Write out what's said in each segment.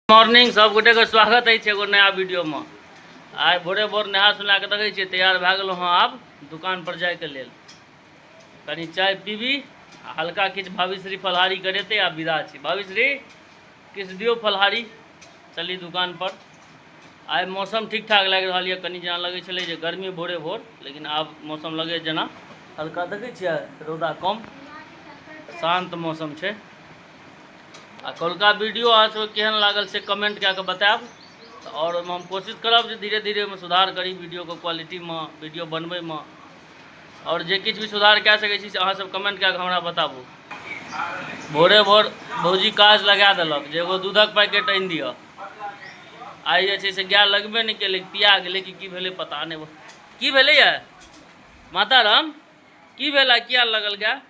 Morning सब गोटे के स्वागत अछि एगो नया वीडियो में। आइ भोरे भोर नहा सुना के देखै छियै तैयार भए गेलहुँ हँ आब दुकान पर जायके लेल। कनि चाय पीबी आ हल्का किछु भावीश्री फलहारी करेतै आ विदा छी। भावीश्री किछु दियौ फलहारी, चली दुकान पर। आइ मौसम ठीक ठाक लागि रहल यऽ, कनि जेना लगै छलै जे गर्मी भोरे भोर, लेकिन आब मौसम लगै जेना हल्का देखै छियै रौदा कम, शान्त मौसम छै। आ कौलका वीडियो अहाँ सबके केहन लागल से कमेंट कए कऽ बतायब, आओर ओहिमे हम कोशिश करब जे धीरे धीरे ओहिमे सुधार करी वीडियोके क्वालिटीमे, वीडियो बनबैमे, आओर जे किछु भी सुधार कए सकै छी से अहाँ सब कमेंट कए कऽ हमरा बताबू। भोरे भोर भौजी काज लगा देलक जे एगो दूधक पैकेट आनि दिअ। आइ जे छै से गाय लगबे नहि केलै, पिया गेलै कि की भेलै पता नहि। की भेलैए माताराम, की भेलै, किया लगल गाय?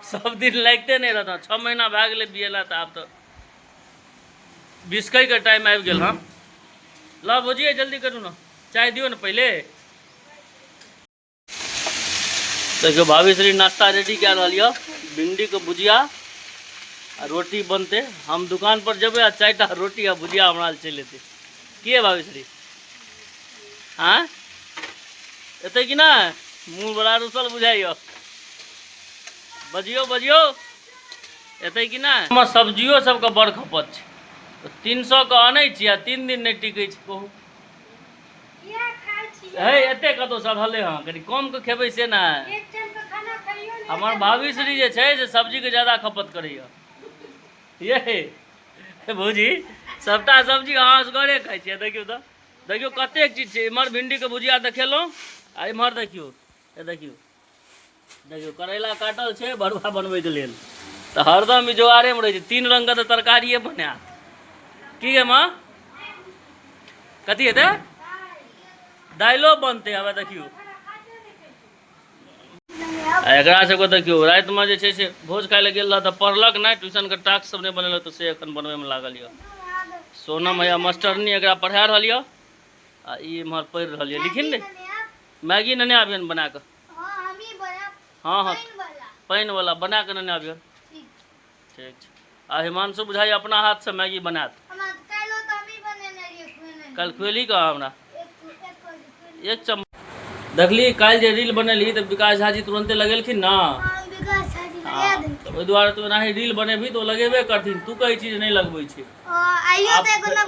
सब दिन लागिते नहि रहत, 6 महीना भए गेलै बियेला, तऽ आब तऽ बिसकैके टाइम आबि गेल हँ। ल भौजी जल्दी करू ने, चाय दियौ ने पहिले। देखियौ भाभी श्री नाश्ता रेडी कए रहल यऽ, भिंडीके भुजिया आ रोटी बनतै। हम दुकान पर जेबै आ 4टा रोटी आ भुजिया हमरा लए चलि एतै। की है भाभी श्री? हाँ एतै कि नहि? मुँह बड़ा रुसल बुझाइए, बजियौ बजियौ, एतै कि नहि? हमर सब्जियो सबके बड़ खपत छै, 300 के अनै छी आ 3 दिन नहि टिकै छै। कहू हे, एते कतौ सड़ले हँ, कनि कम के खेबै से ने। हमर भाभी श्री जे छै से सब्जीके ज्यादा खपत करैए। ये भौजी सबटा सब्जी अहाँ असगरे खाइ छियै? देखियौ तऽ, देखियौ कतेक चीज छै। इम्हर भिंडीके भुजिया देखेलहुँ आ इम्हर देखियौ, ए देखियौ, देखियौ करैला काटल छै भरुआ बनबैके लेल। तऽ हरदम ई जोगारेमे रहै छै, 3 रङ्गके तऽ तरकारिए बनायत। की गे माँ, कथी हेतै? दालिओ बनतै। हमे देखियौ आ एकरा सबके देखियौ, रातिमे जे छै से भोज खाइ लए गेल रहए तऽ पढ़लक नहि, ट्यूशनके टास्क सब नहि बनेलक, तऽ से एखन बनबैमे लागल यऽ। सोनम हैया मास्टरनी एकरा पढ़ा रहल यऽ आ ई एम्हर पढ़ि रहल यऽ। लिखिन ने मैगी नेने आबियन बना कऽ। हँ हँ, पानि वाला बना कऽ नेने आबियन। ठीक छै। आ हिमांशु बुझाइए अपना हाथसँ मैगी बनायत। काल्हि खुएली कहाँ हमरा एक चम्मच? देखली काल्हि जे रील बनेली तऽ विकास झाजी तुरन्ते लगेलखिन ने, ओहि दुआरे तू एनाही रील बनेबही तऽ ओ लगेबे करथिन। तू कहै छी जे नहि लगबै छै।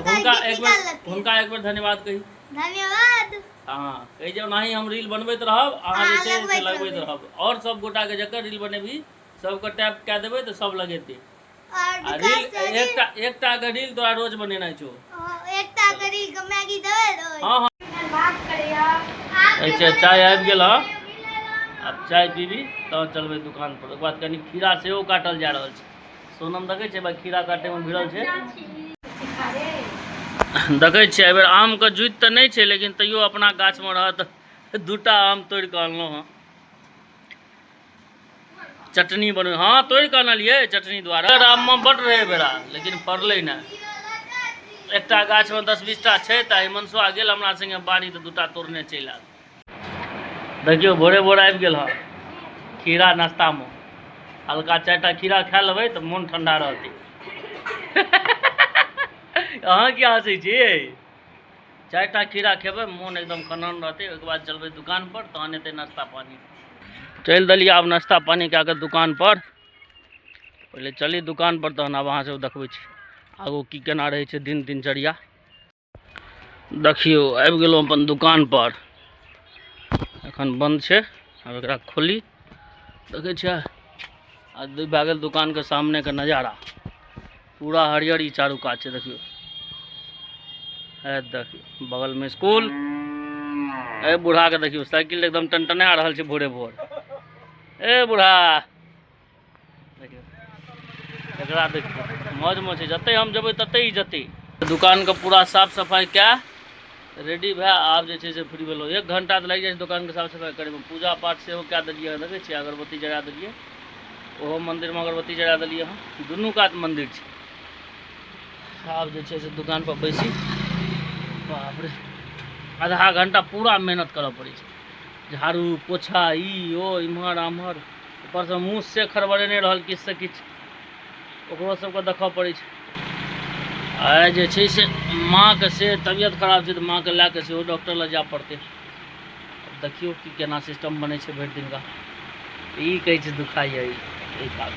हुनका एक बेर, हुनका एक बेर धन्यवाद कही। धन्यवाद। हँ, कहै जे ओनाही हम रील बनबैत रहब, अहाँ जे छै से लगबैत रहब। आओर सब गोटाके जकर रील बनेबही सबके टैप कए देबै तऽ सब लगेतै। आ रील एकटा एकटा के रील तोरा रोज बनेनाइ छौ। एकटा के रील के मैगी देबै रोज। हँ हँ। अच्छा चाय आबि गेल हँ, आब चाय पीबी तहन चलबै दुकान पर। ओकर बाद कनि खीरा सेहो काटल जा रहल छै। सोनम देखै छै भाइ खीरा काटैमे भिड़ल छै। देखै छियै एहिबेर आमके जुति तऽ नहि छै, लेकिन तैयो अपना गाछमे रहत 2टा आम तोड़ि कऽ अनलहुँ हँ चटनी बनबै। हँ तोड़ि कऽ अनलियै चटनी द्वारा। आममे बड्ड रहै बेरा, लेकिन पड़लै नहि। एकटा गाछमे 10-20टा छै, तऽ हिमांशुआ गेल हमरा सङ्गे बाड़ी तऽ 2टा तोड़ने चलि आयल। देखियौ भोरे भोर आबि गेल हँ खीरा नाश्तामे। हल्का 4टा खीरा खा लेबै तऽ मोन ठंडा रहतै। अहाँ किया हँसै छियै? 4टा खीरा खेबै मोन एकदम खनन रहतै। ओहिके बाद चलबै दुकान पर, तहन हेतै नाश्ता पानी। चलि देलियै आब नाश्ता पानी कए कऽ दुकान पर। पहिले चली दुकान पर, तहन आब अहाँ सब देखबै छी आगू की केना रहै छै दिन दिनचर्या। देखियौ आबि गेलहुँ अपन दुकान पर, एखन बन्द छै, आब एकरा खोली। देखै छियै आ भए गेल दुकानके सामनेके नजारा, पूरा हरियरी चारू कात छै। देखियौ ए देखियौ बगलमे स्कूल। ए बूढ़ाके देखियौ साइकिल एकदम टनटना रहल छै भोरे भोर। ए बूढ़ा देखियौ एकरा, देखियौ मौजमे छै, जतै हम जेबै ततै ही जेतै। दुकानके पूरा साफ सफाइ कए रेडी भए आब जे छै से फ्री भेलहुँ। 1 घंटा तऽ लागि जाइ छै दोकानके साफ सफाइ करैमे। पूजा पाठ सेहो कए देलियै हँ, देखै छियै अगरबत्ती जरा देलियै, ओहो मन्दिरमे अगरबत्ती जरा देलियै हँ, दुनू कात मन्दिर छै। आब जे छै से दुकान पर बैसी, बाप रे आधा घंटा पूरा मेहनत करऽ पड़ै छै, झाड़ू पोछा ई ओ इम्हर आम्हर, ऊपरसँ मुँह से खड़बड़ेने रहल किछु से किछु। ओकरो सबके देखऽ पड़ै छै। आइ जे छै से माँके से तबियत खराब छै, तऽ माँके लए कऽ सेहो डॉक्टर लग जाय पड़तै। देखियौ कि केना सिस्टम बनै छै भरि दिनका। ई कहै छै दुखाइए, ई काज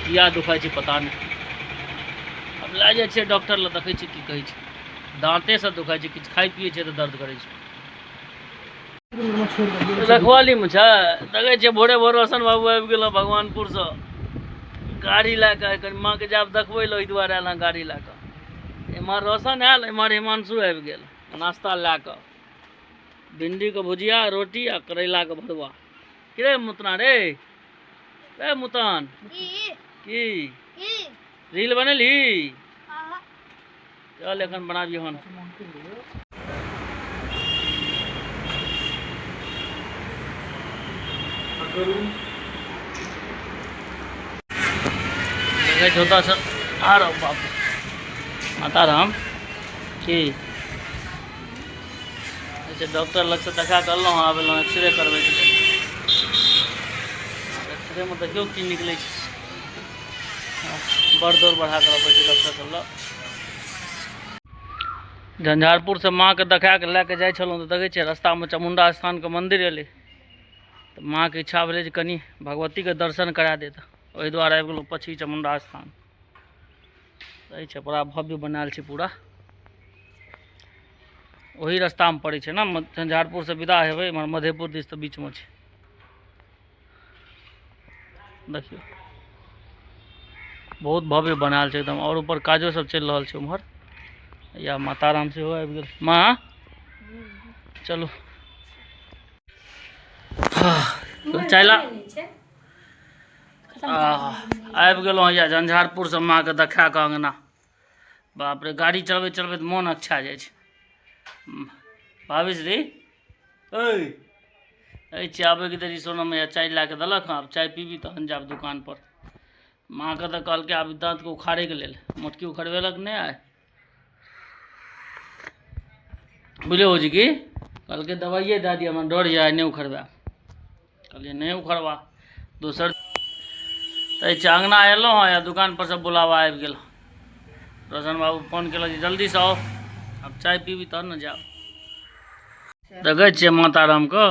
किया दुखाइ छै पता नहि। आब लए जाइ छियै डॉक्टर लग, देखै छियै की कहै छै। दाँतेसँ दुखाइ छै, किछु खाइ पियै छै तऽ दर्द करै छै। रखवालीमे छै, देखै छियै भोरे भोर रोशन बाबू आबि गेल भगवानपुरसँ गाड़ी लए कऽ। कनि माँके जायब देखबै लए, ओहि दुआरे आयल हँ गाड़ी लए कऽ। एम्हर रोशन आयल, एम्हर हिमांशु आबि गेल नाश्ता लए कऽ, भिंडीके भुजिया, रोटी आ करैलाके भरुआ। की रे मुतना रे, रे मुतन, की रील बनेलही? चल एखन बनाबी हन। देखै छौ ओतऽसँ आरो बाप माता राम की। अच्छा, डॉक्टर लगसँ देखा कऽ अनलहुँ हँ, आब एलहुँ एक्सरे करबैके लेल। एक्सरेमे देखियौ की निकलै छै। बड़ दौड़ बढ़ा करऽ पड़ै छै डॉक्टर सब लग। झंझारपुरसँ माँके देखा कऽ लए कऽ जाइ छलहुँ तऽ देखै छियै रस्तामे चामुण्डा स्थानके मन्दिर एलै, तऽ माँके इच्छा भेलै जे कनि भगवतीके दर्शन करा देत, ओहि दुआरे आबि गेलहुँ पछी चामुण्डा स्थान। रहै छै बड़ा भव्य बनायल छै पूरा, ओही रस्तामे पड़ै छै ने। झंझारपुरसँ विदा हेबै एम्हर मधेपुर दिस तऽ बीचमे छै। देखियौ बहुत भव्य बनायल छै एकदम, आओर ऊपर काजो सब चलि रहल छै उम्हर। या माता राम सेहो आबि गेल। माँ चलू चाय ला। आबि गेलहुँ या झंझारपुरसँ माँके देखा कऽ अङ्गना। बाप रे, गाड़ी चलबैत चलबैत मोन अच्छा जाइ छै। भाभी श्री एहि छियै आबैके देरी। सोनम मैया चाय लए कऽ देलक हँ, आब चाय पीबी तहन जायब दोकानपर। माँके तऽ कहलकै आब दाँतके उखाड़ैके लेल, मोटकी उखड़बेलक नहि आइ, बुझलियै भौजी? की कहलकै, दबाइए दए दिअ, हमरा डर यऽ, आइ नहि उखड़बायब। कहलियै नहि उखड़बा दोसर। तऽ अङ्गना एलहुँ हँ या दोकानपर से बुलावा आबि गेल। रोशन बाबू फोन केलक जे जल्दीसँ आउ, आब चाय पीबी तहन ने जायब। देखै छियै माता रामके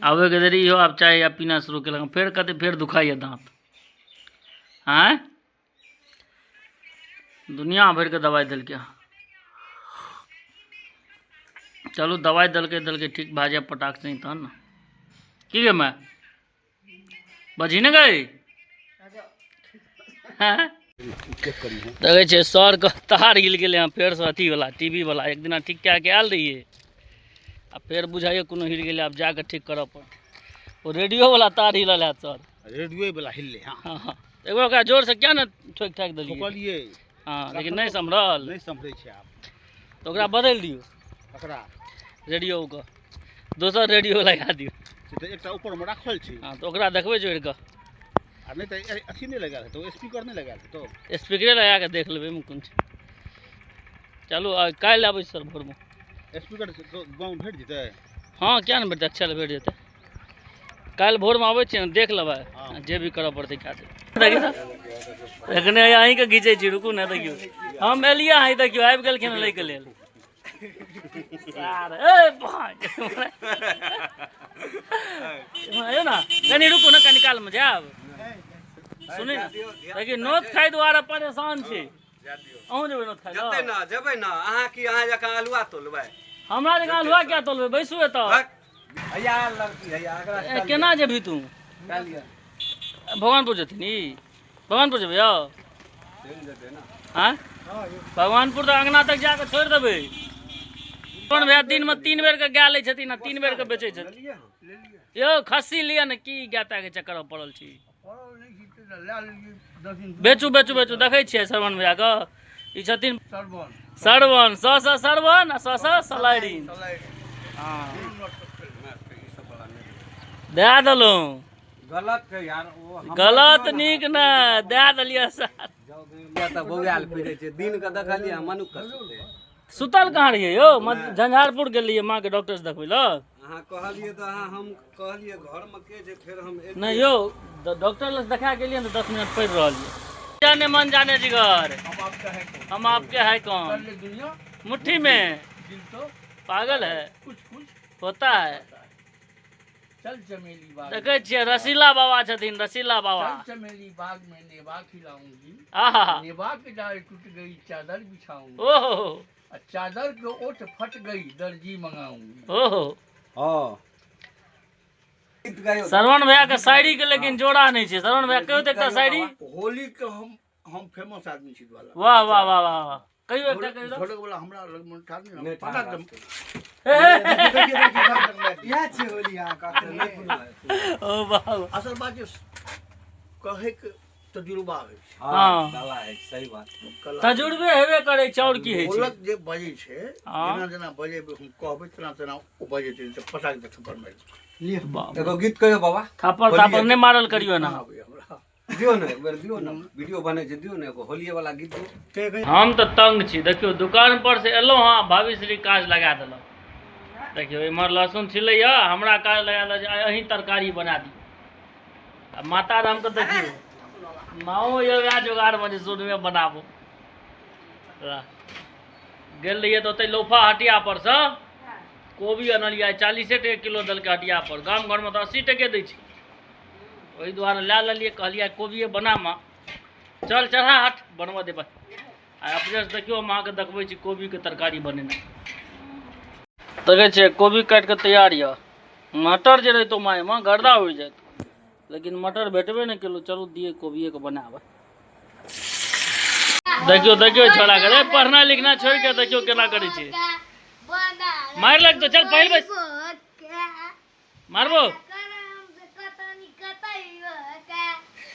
आबैके देरी इहो आब चाय आब पीना शुरू केलक। फेर कहतै फेर दुखाइए दाँत। आँय, दुनिया भरिके दबाइ देलकै। चलू दबाइ देलकै देलकै, ठीक भए जाय पटाक से तहन ने। की गे माय, बजही ने गई। देखै छियै सरके तार हिल गेलै हँ फेरसँ, अथीवला टी वी वाला। एक दिना ठीक कए कऽ आयल रहियै आ फेर बुझाइए कोनो हिल गेलै, आब जाकऽ ठीक करऽ पड़तै। ओ रेडियोवला तार हिलल हैत सर? रेडियो वाला हिललै। हँ हँ, एक बेर ओकरा जोरसँ किया ने ठोकि ठाकि देलियै? ठोकलियै। हँ, लेकिन नहि सम्हरल। नहि सम्हरै छै आब। तऽ ओकरा बदलि दियौ। ककरा? रेडियोके, दोसर रेडियो लगा दियौ। से तऽ एकटा ऊपरमे राखल छै। हँ, तऽ ओकरा देखबै जोड़ि कऽ। आ नहि तऽ अथी नहि लगायल हेतौ, स्पीकर नहि लगायल हेतौ? स्पीकरे लगा कऽ देख लेबै, एहिमे कोन छै। चलू काल्हि आबै छी सर भोरमे। स्पीकर गाँव भेट जेतै? हँ, किया नहि भेटतै, अच्छा भेट जेतै। काल्हि भोरमे आबै छियै ने, देख लेबै, जे भी करऽ पड़तै कए देबै। एखने अहीँके घीचै छी, रुकू ने। देखियौ हम एलियै, अहीं देखियौ आबि गेलखिन लैके लेल। ए भाइ, आइयो ने कनि, रुकू ने कनि कालमे जायब। सुनी ने, देखियौ नोत खाइ दुआरे परेशान छी। अहूँ जेबै नोत खाइ? जेतै ने, जेबै ने। अहाँ की अहाँ जकाँ अल्हुआ तोलबै? हमरा जकाँ अल्हुआ किया तोलबै? बैसू एतऽ। हैया लड़की हैया एकरा। ए, केना जेबही तू? भगवानपुर जेथिन ई, भगवानपुर जेबै यौ? आँय, भगवानपुर तऽ अङ्गना तक जाकऽ छोड़ि देबै। कोन भैया दिनमे 3 बेर के गाय लै छथिन आ 3 बेर के बेचै छथिन यौ? खस्सी लिअ ने, की गाय ताय के चक्कर मे पड़ल छी? बेचू बेचू बेचू। देखै छियै श्रवण भैया के, ई छथिन सरवन, स स सरवन आ स स सलाइरिन। हँ, दए देलहुँ। गलत छै यार ओ। गलत नीक ने दए देलियै सर। तऽ बौआयल फिरै छै दिन के, देखलियै मनुख के सुतै। सुतल कहाँ रहियै यौ? झंझारपुर गेल रहियै माँके डॉक्टर से देखबै लए। अहाँ कहलियै तऽ अहाँ हम कहलियै घरमे के छै, फेर हम नहि यौ, डॉक्टर लग देखा गेलियै ने, 10 मिनट पढ़ि रहल यऽ। जाने मन जाने जिगर, हम आपके है कौन, मुट्ठी में पागल है, कुछ कुछ होता है। चल चमेली बाग, देखै छियै रसीला बाबा छथिन, रसीला बाबा। चल चमेली बाग में नेबा खिलाऊंगी, आहा, नेबा के डाल टूट गई चादर बिछाऊंगी, ओहो, आ चादर के ओठ फट गई दर्जी मंगाऊंगी। ओहो। हँ, गीत गायौ। श्रवण भैया के शायरी के लेकिन जोड़ा नहि छै। श्रवण भैया कहियो तऽ एकटा शायरी। होली के हम फेमस आदमी छी द्वारा। वाह वाह वाह वाह वाह, कहियो एकटा, कहियो तऽ। ढोलक वाला हमरा लग में ठाढ़ नहि, नहि पता ठाढ़। हे, हे, हे। इएह छै होली अहाँके अखन नहि कोनो है। ओ बाबा। असल बात जे कहै के तजुर्बा होइ छै। हँ। कला है, सही बात। कला। तजुर्बे हेबे करै छै, आओर की होइ छै? ढोलक जे बजै छै, हँ। जेना जेना बजेबै, हम कहबै तेना तेना ओ बजेतै, तऽ पटाक दे थप्पड़ मारि देतै। बाप। एगो गीत कहियौ बाबा। थापड़ तापड़ नहि मारल करियौ ना। कहाँ आबैए हमरा? दियौ ने, एक बेर दियौ ने, वीडियो बनै छै, दियौ ने एगो होलिये वाला गीत दियौ। हम तऽ तंग छी। देखियौ, दुकान पर से एलहुँ हँ, भाभी श्री काज लगा देलक। देखियौ, इम्हर लहसुन छिलैया, हमरा काज लगा देलक जे आइ अहीं तरकारी बना दियौ। आ माता रामके देखियौ, माओ यऽ वएह जोगाड़मे जे सुनमे बनाबू। वाह। गेल रहियै तऽ ओतहि लौफा हटिया पर सँ कोबी अनलियै, 40 टके किलो देलकै हटिया पर, गाम घरमे तऽ 80 टके दै छै। ओहि दुआरे लए लेलियै, कहलियै कोबिए बना माँ। चल चढ़ा, हट, बनबऽ देबै आ अपनेसँ। देखियौ, हम अहाँके देखबै छी कोबीके तरकारी बनेनाइ। देखै छियै, कोबी काटि कऽ तैयार यऽ। मटर जे रहितौ मायमे गर्दा उड़ि जायत, लेकिन मटर भेटबे नहि केलहुँ। चलू दियै, कोबिएके बनाबै। देखियौ देखियौ छोड़ा के रे, पढ़ना लिखना छोड़ि के देखियौ केना करै छै। मारि लगतौ, चल पहिल बैस। मारबो।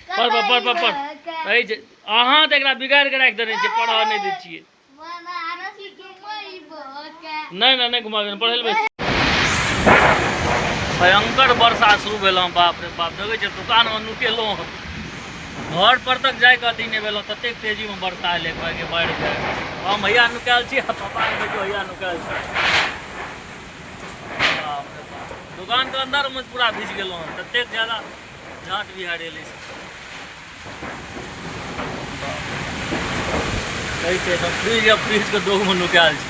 पढ़ पढ़ पढ़ पढ़। कहै छै अहाँ तऽ एकरा बिगाड़ि कऽ राखि देने छियै, पढ़ऽ नहि दै छियै। नहि नहि नहि, घुमाबी, पढ़ै लए बैस। भयंकर वर्षा शुरू भेल हँ, बाप रे बाप। देखै छियै, दुकानमे नुकेलहुँ हँ, घर पर तक जाइके अथी नहि भेलहुँ, ततेक तेजीमे वर्षा एलै। कहैके बाढ़ि जाय। हम हैया नुकायल छी आ पापा के देखियौ हैया नुकायल छै। बाप रे बाप, दुकानके अन्दरमे पूरा भीज गेलहुँ हँ, ततेक ज्यादा झाँट बिहाड़ि एलै से। कहै छै तऽ फ्रिज या फ्रिजके दोगमे नुकायल छी।